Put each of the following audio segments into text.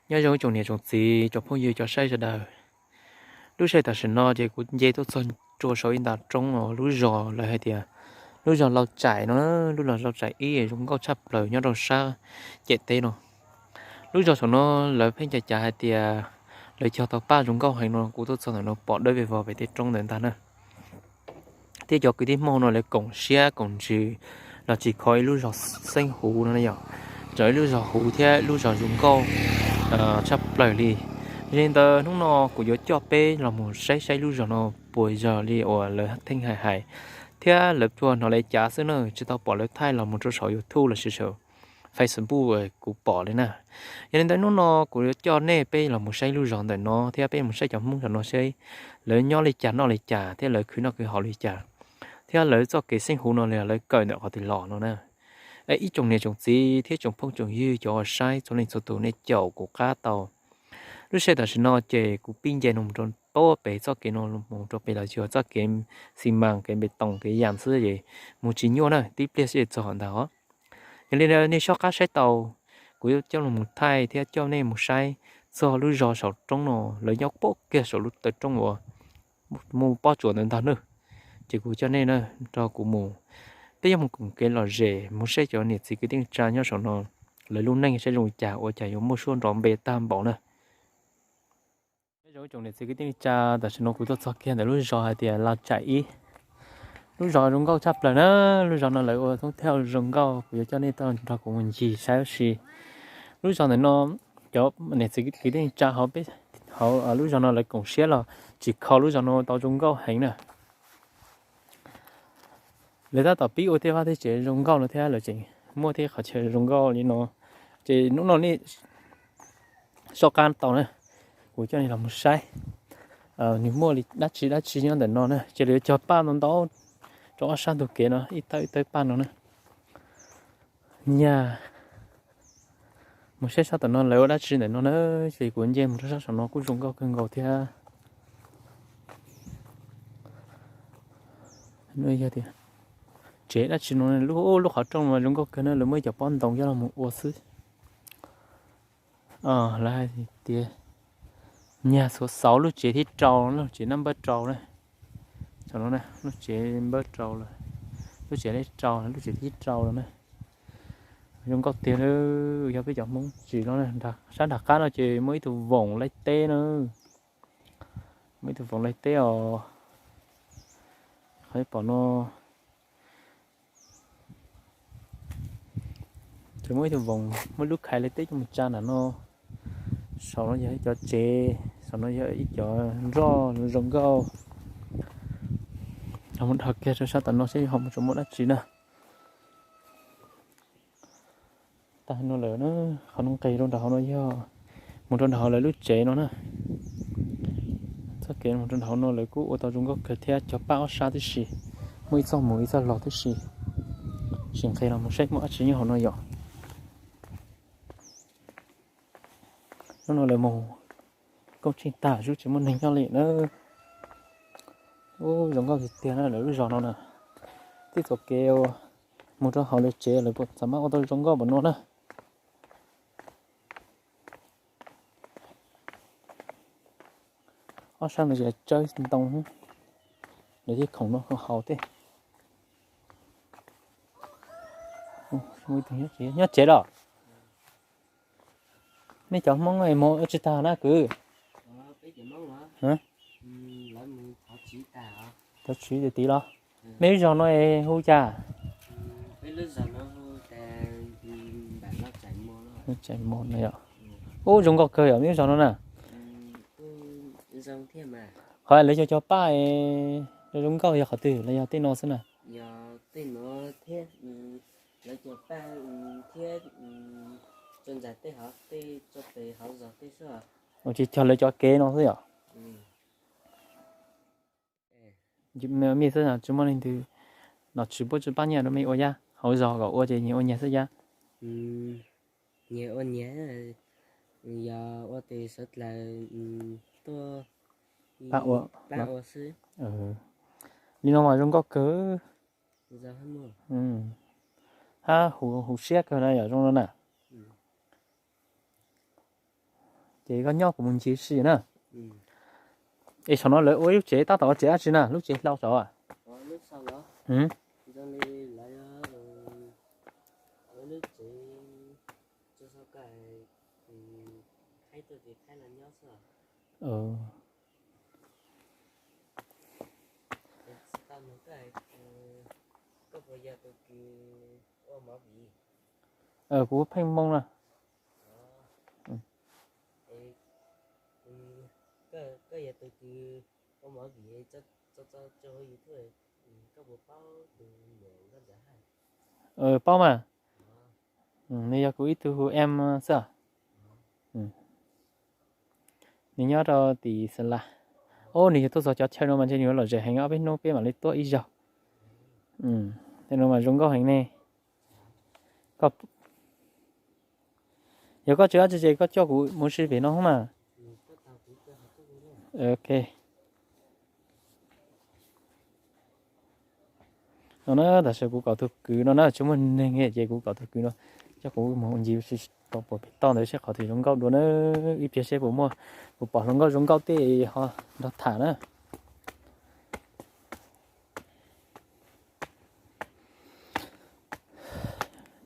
Nyob zoo ib tsoom niam tsoom txiv, tsoom phooj ywg cov saib sawv daws. Lub sij hawm tam sim no ces kuv nce tuaj txog rau saum ib nta roob, lub zos lawv hais tias lub zos Lau Tsaim no, lub zos Lau Tsaim ib zoo nkauj tshaj plaws nyob rau sab ciam teb no. Lub zos saum no lawv pheej cav cav hais tias lawv cog tau paj zoo nkauj heev no, kuv tuaj txog ntawm no pom dawb vog pem tej roob ntawd ntag na. Thiab cov kwv tij Hmoob no lawv koom siab koom ntsws los tsim kho ib lub zos xeeb huv no yom, tso ib lub zos huv thiab lub zos zoo nkauj tshaj plaws li. Yog li ntawd hnub no kuv yuav coj peb los mus saib saib lub zos no puas yog li uas lawv theej hais hais, thiab lawv tsuas hnov li cas xwb na, tsis tau pom lawv thaij los mus rau saum YouTube los sis saum Facebook kuv pom li na. Yog li ntawd hnub no kuv yuav coj nej peb los mus saib lub zos ntawm no thiab peb mus saib cov Hmoob zos no seb lawv nyob li cas noj li cas thiab lawv khwv noj khwv haus li cas, thiab lawv txoj kev xeeb huv no li lawv kawm ntawm qhov twg los no na. Ib tsoom niam tsoom txiv thiab tsoom phooj tsoom ywg cov uas saib txhua leej txhua tus, nej caum kuv qab tau. Lub sij hawm tam sim no ces kuv pib nce no mus rau pem txoj kev no mus rau pem los yog txoj kev xi mas, kev npe toos, kev yas xwb es mus tsis nyuaj na, tib pliag xwb es txog ntag os. Yog li nej soj qab saib tau, kuv yuav coj los mus thaij thiab coj nej mus saib txog lub zos saum roob no, lawv nyob pem kiag saum lub taw roob uas muaj pob tsuas ntawd ntag na. Ces kuv coj nej na, nrog kuv mus, peb yuav mus koom kev lom zem mus saib cov niam txiv kwv tij neej tsa nyob saum no lawv lub neej saib zoo li cas, ua cas yuav muaj suab nrov npe tag npaum na. Nyob zoo ib tsoom niam txiv kwv tij neej tsa, tam sim no kuv tuaj txog kiag ntawm lub zos hais tias Lau Tsaim ib. Lub zos zoo nkauj tshaj plaws na, lub zos no lawv ua thoob thawj zoo nkauj, kuv yuav coj nej tuaj nrog kuv mus ncig saib ua si. Lub zos ntawm no cov niam txiv kwv tij neej tsa hauv lub zos no lawv koom siab los tsim kho lub zos no tau zoo nkauj heev na. Lawv tab tom pib ua tej vaj tej tsev zoo nkauj no thiab, lawv tseem muaj tej qhov chaw zoo nkauj li no. Ces hnub no nej soj qab tau na, kuv coj nej los mus saib nws muaj li dab tsi dab tsi nyob ntawm no na. Ces lawv yuav cog paj ntau ntau rau ob sab ntug kev no, ib tawb ib tawb paj no na. Nyag mus saib sab tom no lawv ua dab tsi ntawm no na. Ces kuv nce mus rau sab saum no kuj zoo nkauj kawg nkaus thiab. Yog tias tsev dab tsi no, lub qhov rooj mas zoo nkauj kawg na, lawv muab ib co pob ntoo coj los mus ua xwb. Lawv hais tias nyag xuav xauv lub tsev thib rau, lub tsev nab npawb rau na. Lub tsev npawb rau lawm, lub tsev thib rau, lub tsev thib rau lawm na. Zoo nkauj tiag, yog peb cov Hmoob tsim no. Sab nram qab no ces muaj ib tug voos laij teb na, muaj ib tug voos laij teb os. Qhov pom no ces muaj ib tug voos muaj lub khais laij teb coj mus tsa nram no. Saum no yog ib cov tsev, saum no yog ib cov nroj zoo nkauj. Ho mus dhau kiag rau sab tom no seb ho mus tseem muaj dab tsi na. Tag no lawm, qhov no nqis rau nram hauv no yog mus rau nram hauv lawv lub tsev no na. Txoj kev mus rau nram hauv no lawv kuj ua tau zoo nkauj kawg thiab, cog paj ob sab tib si, muaj ib txoj mus ib txoj los tib si. Sim nqis los mus saib muaj dab tsi nyob hauv no yom. Hnub no lawv mus koob tsheej tag, tsis muaj neeg nyob li na. Ub, zoo nkauj tiag tiag na lawv lub zos no na. Tib txoj kev mus rau hauv lawv tsev lawv puas txawm mab ua tau zoo nkauj npaum no na. Ob sab no ces tsawb ntoo, lawv thiaj khoom no khoom haus tej. Nyob tsev los? Nej cov Hmoob mus ua tsis tag na kwv? Thov tsis tiag tiag los? Nej lub zos no es hu cas? Ub, zoo nkauj kawg yom nej lub zos no na. Qhov lawv cog cog paj zoo nkauj yog qhov twg los yog tej no xwb na? Ua tsis cog lawv cov kev no xwb yom? Mej xwb tsis muaj leej twg nom tswv puab tsi pab nyiaj rau mej ua yab hauv zos kom ua ces nyias ua nyias xwb yab? Nyias ua nyias, yog ua tes sawv dlawg tuaj pab ua xwb. Li no mas zoo nkauj kawg. Hab huv siab kawg na yom, zoo no na. Ces koj nyob kuv mus ncig si na. Es saum no lawv ua ib lub tsev, tab tom ua tsev dab tsi na, lub tsev hlau saud? Kuv pheej moo na. Paub mas. Nws yog kuv ib tug hu em xwb. Nws nyob rau tim Xeem Las. Ob, nws yog tuaj txog cov chaw no mas ntshe nws yuav lom zem heev, ob peb hnub peb mam li tuaj ib zaug. Tej no mas zoo nkauj heev ne. Yog koj tsis ua tsi ces koj coj kuv mus si pem no mas. Ok. No na, tam sim kuv kom tus kwv no na, tsis muaj neeg ces kuv kom tus kwv no coj kuv mus ncig tau puas pem toj ntawd seb qhov twg zoo nkauj dua na. Ib pliag seb puas muaj, puas pom hluas nkauj zoo nkauj tej ho nrog tham na.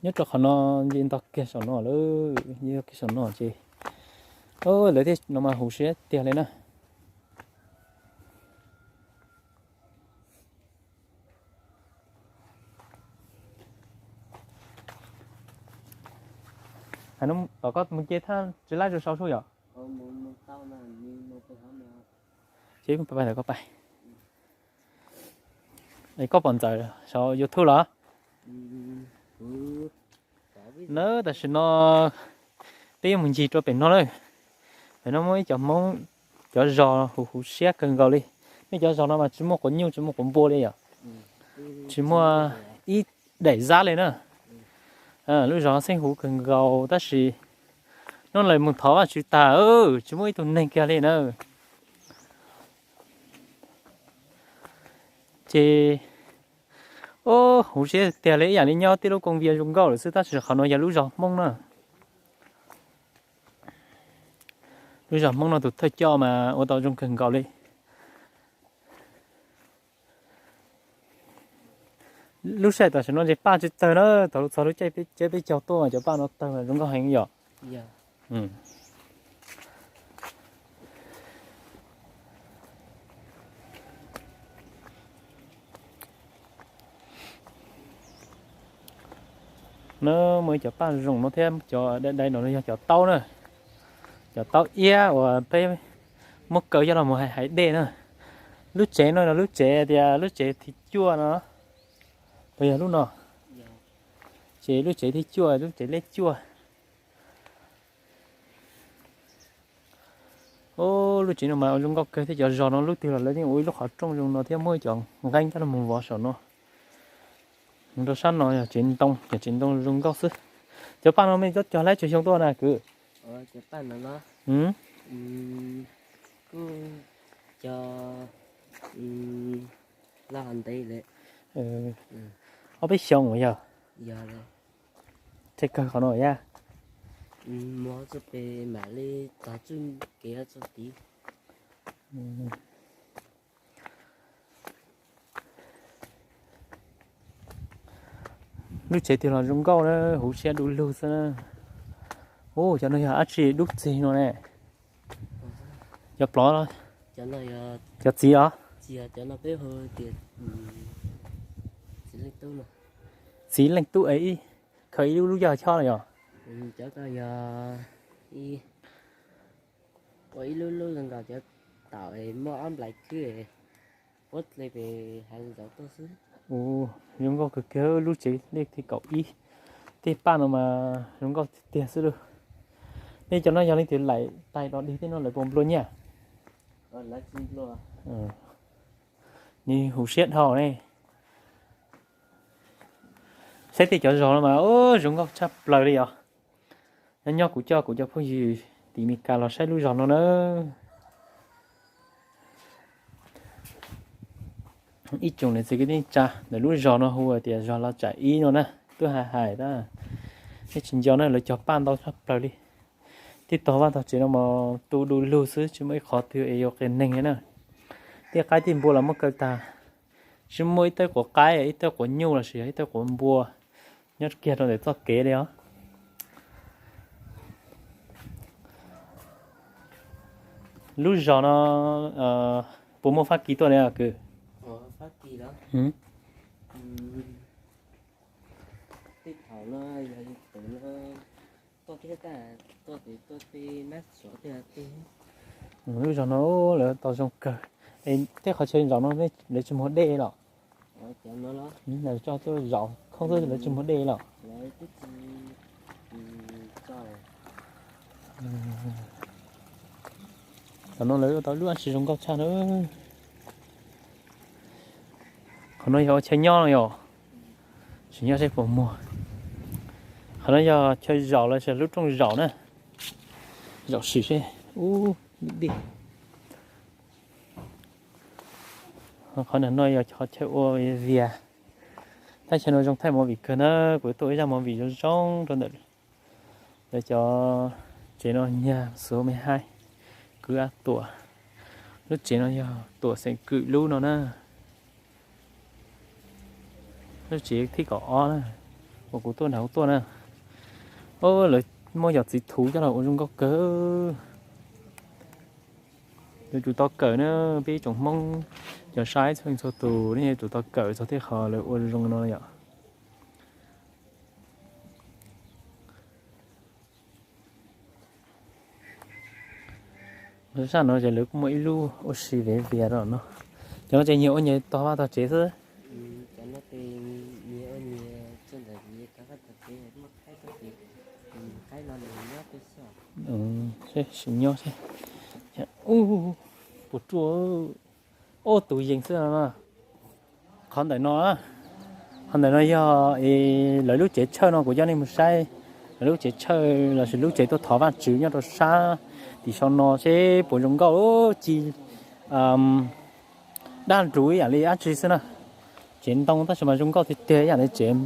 Nyob rau qhov no, nce nto kiag saum no lawm, nce nto kiag saum no ces, lawv tej no mas huv siab tiag li na. Tom koj mus ce thaj tsis laib rau saud sub yom? Ces koj pais, koj pom ntxawm saum YouTube los? Na, tam sim no peb yuav mus ncig rau pem no lawm. Pem no muaj ib cov Hmoob, cov zos huv huv siab kawg nkaus li. Nej, cov zos no mas tsis muaj quav nyuj tsis muaj quav npua li yom. Tsis muaj ib daim zab li na. Lub zos xeeb huv kawg nkaus tab sis hnub lawv mus thov Vajtswv tas, tsis muaj ib tug neeg kiag li na. Ces, huv siab tiag li, ib yam li nyob tib lub koos vias zoo nkauj lawm xwb, tab sis qhov no yog lub zos Hmoob na. Lub zos Hmoob no tus thawj coj mas ua tau zoo kawg nkaus li. Lub sij hawm tam sim no ces paj tsis tawg na, thaum lub txog lub caij peb caug tuaj mas cov paj no tawg mas zoo nkauj heev yom. Na, muaj ib cov paj zoo no thiab, cov dai dai no yog cov taub na. Cov taub iab uas peb muab kaw coj los mus hais hais dej na. Lub tsev no yog lub tsev tias lub tsev thib cuaj no, puas yog lub no? Ces lub tsev thib cuaj, lub tsev lej cuaj. Lub tsev no mas zoo nkauj kawg thiab, cov zos no lub twg los lawv yeej ua ib lub qhov rooj zoo no thiab muab cov nqeeb coj los mus vov saum no. Rau sab no yog tsev ntoo, cov tsev ntoo zoo nkauj xwb. Cov paj no mej cog laib tsawg xyoo tuaj na kwv? Ob peb xyoo uas yog. Tej kawg qhov no yaj. Lub tsev twg los zoo nkauj na, huv siab du lug xwb na. Ub, cov no yog dab tsi dub txig no ne? Cov plov, cov txiv os? Txiv leej tub, khaws ib lub lub yog chob no yog? Ua ib lub lub zoo nkaus cov taum muaj ob nplais khwb, puab dle pem hav zoov tuaj xwb. Ub, zoo nkauj kawg kiag lub tsev lej thib kaum ib. Tej paj no mas zoo nkauj tiag tiag xwb lauj. Nej cov no yog leej twg laim tais dog dig tej no lawv puas nplua nyiaj? Nws huv siab dhau ne. Saib tej cov zos no mas zoo nkauj tshaj plaws li os. Nyob nyob kuv coj kuv cov phooj ywg tim Meskas los saib lub zos no na. Ib tsoom niam txiv kwv tij neej tsa ntawm lub zos no hu tias zos Los Tsam ib no na, twb hais hais tab, nej tsis nco na, lawv cog paj ntau tshaj plaws li. Tib tog vaj tog tsev no mas tu du lug xwb, tsis muaj ib qhov twg es yuav qias neeg li na. Tej qaib tej npua los muab kaw tag, tsis muaj ib tawb quav qaib, ib tawb quav nyuj lossis yog ib tawb quav npua nyob kiag rau ntawm txoj kev li os. Lub zos no puas muaj fab kis tuaj li kwv? Lub zos no lawv tau zoo kawg. Tej qhov chaw zaum no lawv tsis muag dej los? Coj tuaj zaum khoob xwb, lawv tsis muag dej los? Tam no lawv ua tau lub dab tsi zoo nkauj tshaj na. Qhov no yog ua chaw nyob no yom? Tsis nyob seb puas muag. Qhov no yog chaw zaum los sis lub rooj zaum na. Zaum sim seb. Ub, dij. Qhov ntawm no yog qhov chaw ua vias. Thaj chaw no zoo thaij movie kawg na, kuv tuaj ua ib zaj movie zoo zoo rau ntawm lawv cov tsev no nyag xuv me haib kwv ab tuam. Lub tsev no yog tuam xeem kwm lub no na. Lub tsev thib kaum ob na, uas kuv tuaj nrad kuv tuaj na. Lawv muab yog txiv thuv coj los ua zoo nkauj kawg. Yuav tsum tau kawm na, peb ib tsoom Hmoob cov saib txhua leej txhua tus nej yuav tsum tau kawm txog tej qhov lawv ua zoo no yom. Sab no ces lawv kuj muaj ib lub ua si viv vias rau no. Cov no ces nyias ua nyias tog vaj tog tsev xwb. Sim nyob seb. Ub, puas ruaj. Ub, tus yees xwb no. Qhov ntawm no, qhov ntawm no yog lawv lub tsev chawj no, kuv coj nej mus saib lawv lub tsev chawj lossis lub tsev tuaj thov Vajtswv nyob rau sab tim sau no seb puas zoo nkauj. Ci daj nrug ib yam li dab tsi xwb na. Tsev ntoo tab sis mas zoo nkauj tiag tiag ib yam li tsev,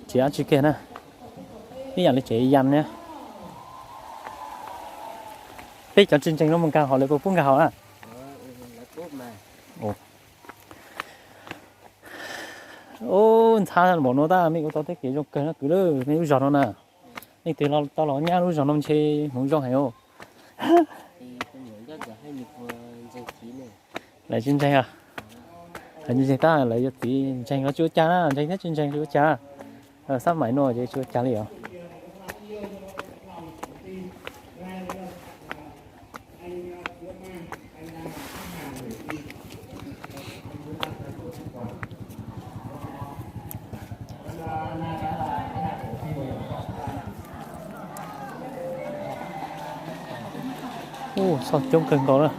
tsev dab tsi kiag na, ib yam li tsev yas na. Peb cov tsis ntseeg no mus nkag hauv lawv puas pub nkag hauv na? Ub, ntxhab npaum no tab nej ua tau tej kev zoo kawg no kwv lawm, nej lub zos no na. Leej twg tau los nyab lub zos no ntshe hmoov zoo heev. Lawv tsis ntseeg, lawv tsis ntseeg tab lawv yuav txiv ntseeg los tsis ua cas na, ntseeg thiab tsis ntseeg tsis ua cas. Xab maim no ces tsis ua cas li os. Ub, txhoj coob kawg nkaus na.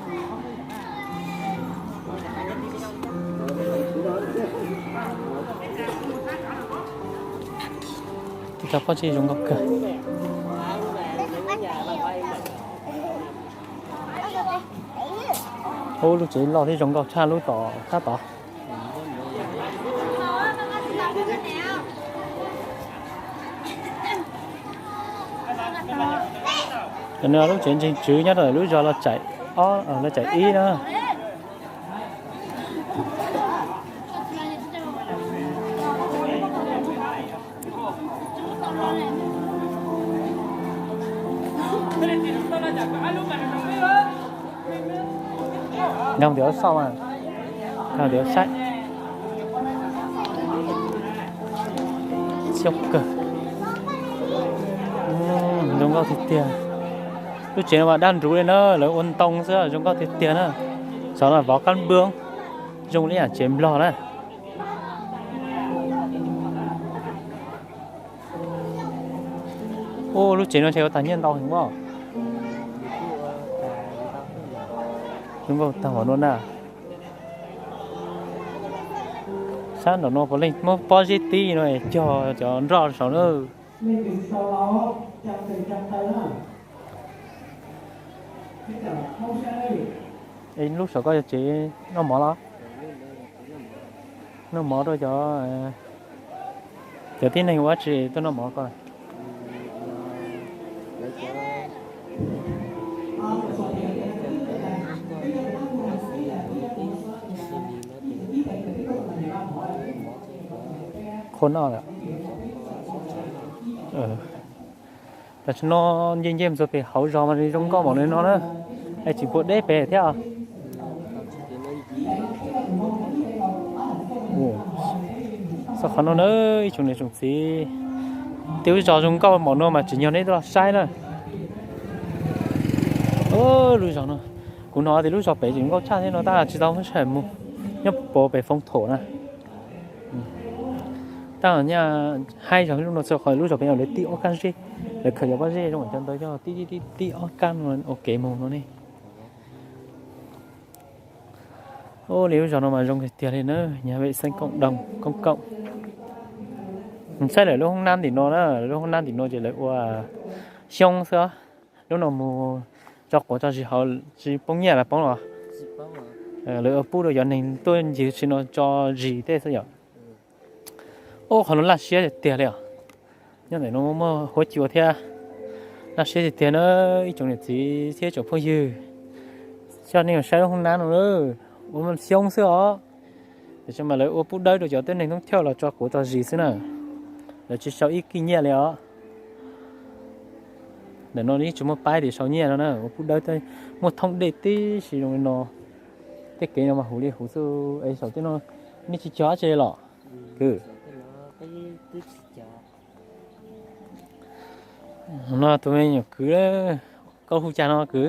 Tus cov pob zeb zoo nkauj kawg. Ub, lub tsev loj thiab zoo nkauj tshaj lub tom sab tod. Cov no lub tsev ntseeg tswv nyob rau lub zos Los Tsaim ob, Los Tsaim ib na. Nkag mus tim sab mas, nkag tim sab. Xyov kawg. Zoo nkauj tiag tiag. Lub tsev no mas daj nrug li na, lawv ua ntoo xwb, zoo nkauj tiag tiag na. Xyov no vov qab nploog, zoo li yam tsev Nplog na. Ub, lub tsev no ntshe ua tag nyiaj ntau heev os. Zoo nkauj tag npaum no na. Sab nraum no puav leej muab pob zeb tib no es cog cov nroj saud na. Es lub saum koj yog tsev noj mov los? Noj mov rau cov, cov tib neeg ua dab tsi tuaj noj mov ko? Qhua noj lawm. Tam sim no nce nce mus txog pem hauv zos mas zoo nkauj npaum li no na. Es tsis pua deb pem thiab. Xauj qhov no na, ib tsoom niam tsoom txiv, tej lub zos zoo nkauj npaum no mas tsim nyog nej tuaj los saib na. Lub zos no, kuv hnov tias lub zos pem tseem nkauj tshaj thiab no tab tsis tau muaj sij hawm mus, nyob puag pem Foob Thom na. Tab nyaj haib zog lub no txog qhov lub zos pem no lawv tib ob kab zeb, lawv khaws cov pob zeb zoo cov ntawd coj tib tib tib ob kab no ua kev mus no ne. Ua li lub zos no mas zoo tiag tiag li na, nhà vệ sinh cộng đồng công cộng. Saib lawv lub hoob nab ntim no na, lub hoob nab ntim no ces lawv ua xyoob xwb os. Lub no mus tso quav tso zis hauv tsis poob nyiaj los poob los? Lawv ua pub rau cov neeg tuaj ncig tsis no tso zis tej xwb yom. Ub, qhov no laj siab tiag tiag li os. Nyob ntawm no muaj huab cua thiab. Laj siab tiag tiag na, ib tsoom niam txiv thiab tsoom phooj ywg. Coj nej mus saib lub hoob nab no, ua xyoob xwb os. Tiam sis mas lawv ua pub dawb rau cov tuab neeg thoob chaw los tso quav tso zis xwb na. Lawv tsis sau ib kis nyiaj li os. Ntawm no yeej tsis muaj paib tias sau nyiaj no na, ua pub dawb, muaj thoob dej tib si zoo li no. Tej kev no mas huv li huv xwb es saum tej no nej tsis cog dab tsi los kwv? No tus me nyuam kwv, koj hu cas no kwv?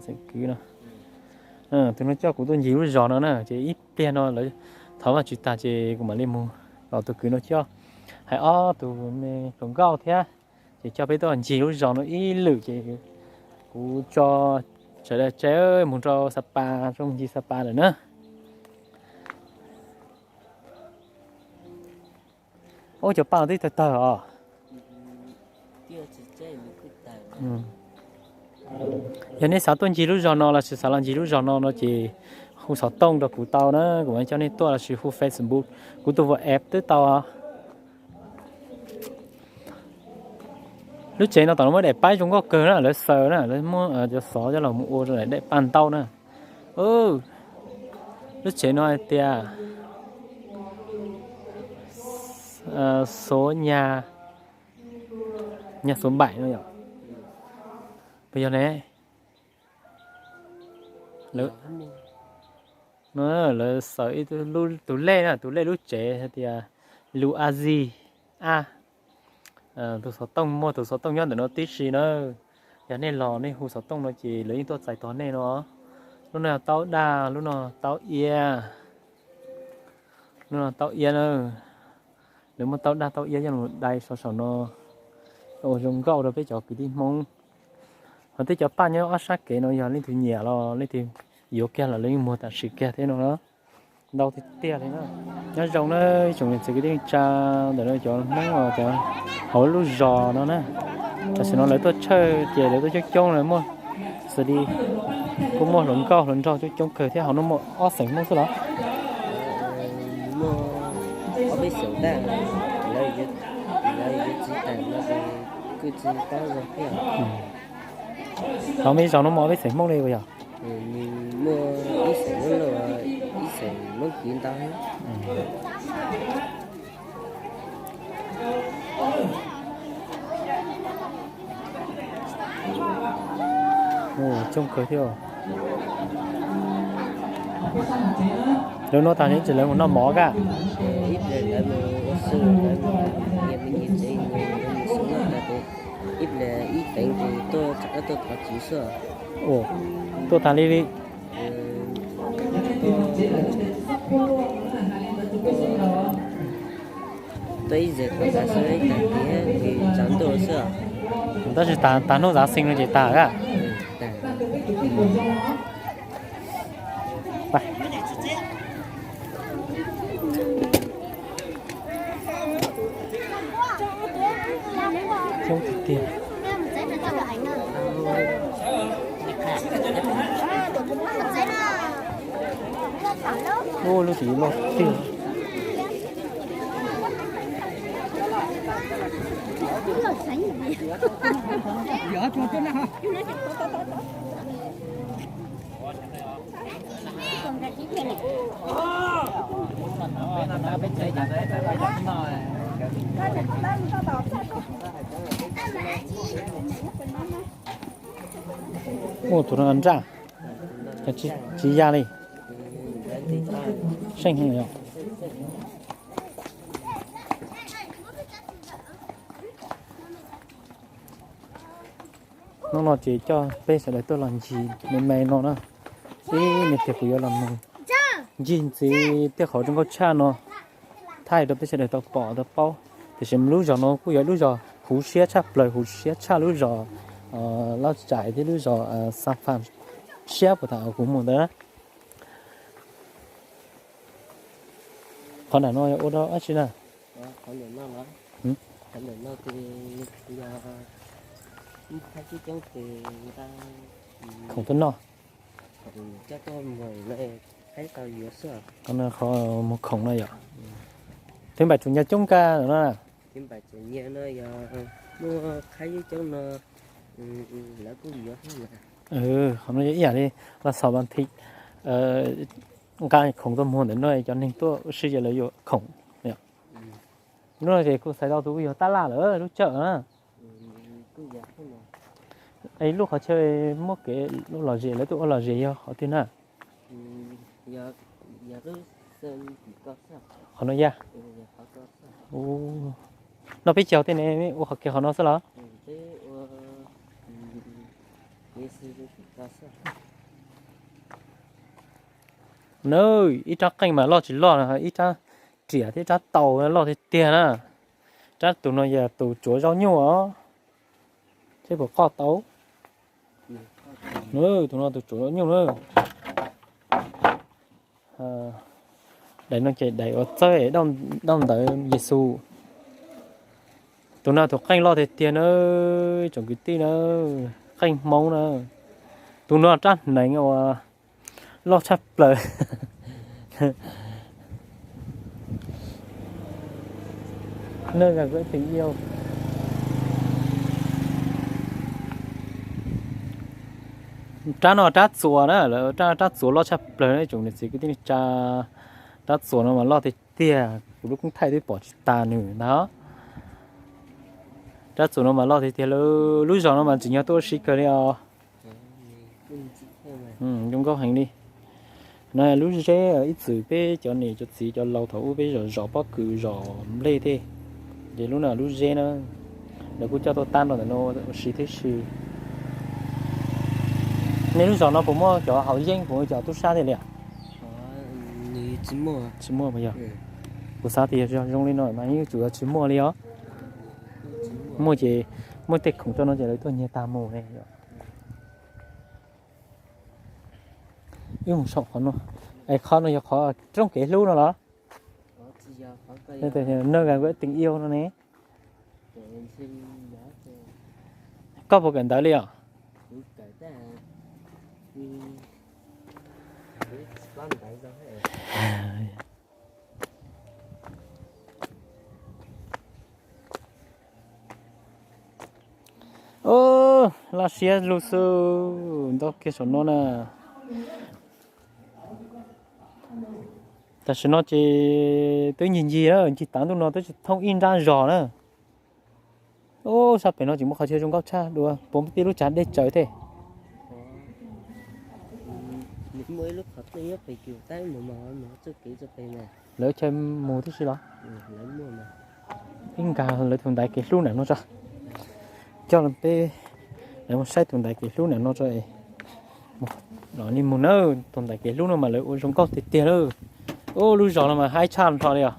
Xeem Kwv no. Tus no coj kuv tuaj ncig lub zos no na, ces ib pliag no lawv thov Vajtswv tag ces kuv mam li mus tos tus kwv no coj. Hais ob tus me hluas nkauj thiab, ces coj peb tuaj ncig lub zos no ib lwm ces kuv tso sawv daws tsev mus rau Sapa, rau ncig Sapa lawm na. Ub, cov paj no twb tawg tawg os. Yog nej xav tuaj ncig lub zos no los sis xav los ncig lub zos no no ces hu xov tooj rau kuv tau na, kuv mam coj nej tuaj, los sis hu Facebook, kuv tus WhatsApp twb tau. Lub tsev no tom no muaj daim paib zoo nkauj kawg na, lawv xaws na, lawv muab cov xov coj los mus ua rau daim paj ntaub na. Lub tsev no hais tias số nhà, nhà số bảy no yom. Puas yog ne? Lawv xaws ib tus lej na, tus lej lub tsev hais tias lus a zis a. Tus xov tooj, muaj tus xov tooj nyob ntawm no tib si na. Yog nej los nej hu xov tooj no ces lawv yeej tuaj txais tos nej no. Lub no yog taub daj, lub no taub iab, lub no taub iab na. Lawv muab taub daj taub iab coj los dai saum saum no ua zoo nkauj rau peb cov kwv tij Hmoob. Ho tej cov paj nyob ob sab kev no yog leej twg nyiam los leej twg yuav kiag los lawv yeej muag tam sim kiag thiab no na. Ntau tiag tiag li na. Nyob zoo na ib tsoom niam txiv kwv tij neej tsa, ntawm no cov Hmoob os, cov hauv lub zos no na. Tam sim no lawv tuaj tshawj ces lawv tuaj coob coob, lawv muaj xws li kuj muaj hluas nkauj hluas nraug coob coob kawg thiab. Hauv no muaj ob xeem Hmoob xwb los? Muaj ob peb xeem ntag, lawv yuav txiv tas no ces kuj tsis paub zoo thiab. Hauv me zos no muaj ob peb xeem Hmoob li puas yog? Muaj ib xeem Hmoob Lauj, ib xeem Hmoob Kiv ntau. Coob kawg thiab. Lawv no tas li ces lawv mus noj mov kaj. Ib pliag lawv mus ua su, lawv mus nyias me nyias tsev, ib pliag ib teev ces tuaj, tuaj thov txim xwb. Tuaj tas li li. Tuaj ib zes thov txim xwb, ib tag kis ces tsaus ntuj xwb. Tab sis tas hnub Giáng sinh no ces tas kaj. Coob tiag tiag. Ub, lub tsev loj tiag. Ua tus no nraj, tsis ya li, seej heev li os. Hnub no ces coj peb sawv daws tuaj los ncig me me no na. Ib me pliag kuv yuav los mus ncig ntxiv tej qhov zoo nkauj tshaj no thaij rau peb sawv daws tau pom tau paub. Tiam sis lub zos no kuj yog lub zos huv siab tshaj plaws, huv siab tshaj lub zos Laj Tsais thiab lub zos Xas Fas siab puas tham kuv mus ntawd na. Qhov nram no yog ua dab tsi na? Khoom tuaj noj. Qhov no qhov mus khoom no yom. Thib npais tsuas nyiag coob kawg no na. Qhov no yog ib yam li los xaus vas thiv nqa khoom tuaj muag ntawm no cov neeg tuaj ua si ces lawv yuav khoom. Lub no ces kuv xaiv tau tus kuj yog tab laj lawm lub cawm na. Es lub qhov chaw muab kev lub lom zem lawv tuaj ua lom zem yog qhov twg na? Qhov no yog. No peb caug tej ne ua qhov kev qhov no xwb los? Na, ib rab qeej mas loj tsis loj no, ib rab riam thiab rab taus loj tiag tiag na. Rab tus no yog tus tsuav zaub nyuj os. Seb puas qoj tau. Tus no tus tsuav zaub nyuj na. Daim no ces daim uas txawb dauj ntawv Yexus. Tus no tus qeej loj tiag tiag na, tsoom kwv tij na, qeej Hmoob na. Tus no rab hneev uas loj tshaj plaws. Rab no rab txuas na, lawv rab txuas loj tshaj plaws na tsoom niam txiv kwv tij neej tsa. Rab txuas no mas loj tiag tiag, kuv lub koob thaij twb pom tsis tas nws ntag. Rab txuas no mas loj tiag tiag, lub zos no mas tsim nyog tuaj ua si kawg li os. Zoo nkauj heev li. No lub zeb ib txwm peb cov niam cov txiv cov laus thaum ub peb zov zov pob kws zov nplej tej, ces lub no lub zeb na, lawv kuj coj tuaj tab rau ntawm no ua si thiab si. Nej lub zos no puas muaj cov haus yeeb, puas muaj cov tub sab tiag li? Tsis muaj mas yog, kuv xav tias yog zoo li no mas yeej tsuas yog tsis muaj li os. Muaj ces muaj tej khoom rau no ces lawv tuaj nyiag tag mus ne. Wb mus saum qhov no, es qhov no yog qhov rooj kev hlub no los? Nơi gần gũi tình yêu no ne. Koj puas kawm ntawv li os? Laj siab lug xwb, ntau kiag saum no na. Tam sim no ces twb ncig ncig, ncig tav ntuj no twb tsis thooj ib nrab zos na. Ub, sab pem no tseem muaj qhov chaw zoo nkauj tshaj dua, puas muaj tej lub tsav dej tsaws thiab? Lawv chaw mus tib si los? Ib nkag lawv tus ntaiv kev hlub nam no tso, coj peb lawv mus saib tus ntaiv kev hlub nam no tso. Los nej mus na, tus ntaiv kev hlub no mas lawv ua zoo nkauj tiag tiag lawm. Ub, lub zos no mas haib tshaj nrho li os.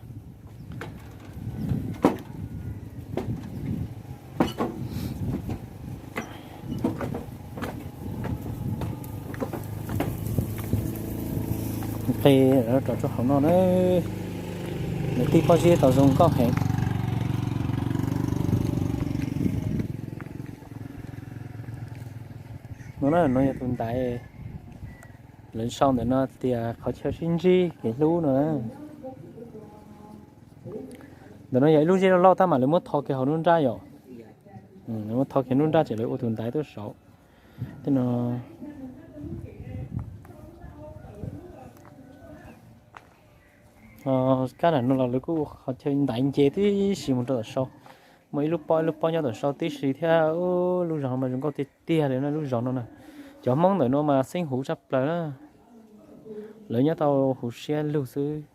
Nqe rau rau hauv no na, lawv tij pob zeb tau zoo nkauj heev. No na, no yog tus ntaiv lawv sau ntawm no tias qhov chaw sib ntsib kev hlub no na. Ntawm no yog ib lub zeb loj loj tab mas lawv muab tho kiag hauv nruab nrab yom. Lawv muab tho kiag nruab nrab ces lawv ua tus ntaiv tuaj saud. Tej no Kab ntawm no los lawv kuj ua qhov chaw ntaiv nce tib si mus rau tom sau. Muaj ib lub pob ib lub pob nyob tom sau tib si thiab. Lub zos no mas zoo nkauj tiag tiag li no, lub zos no na. Cov Hmoob ntawm no mas xeeb huv tshaj plaws na. Lawv nyob tau huv siab lug xwb.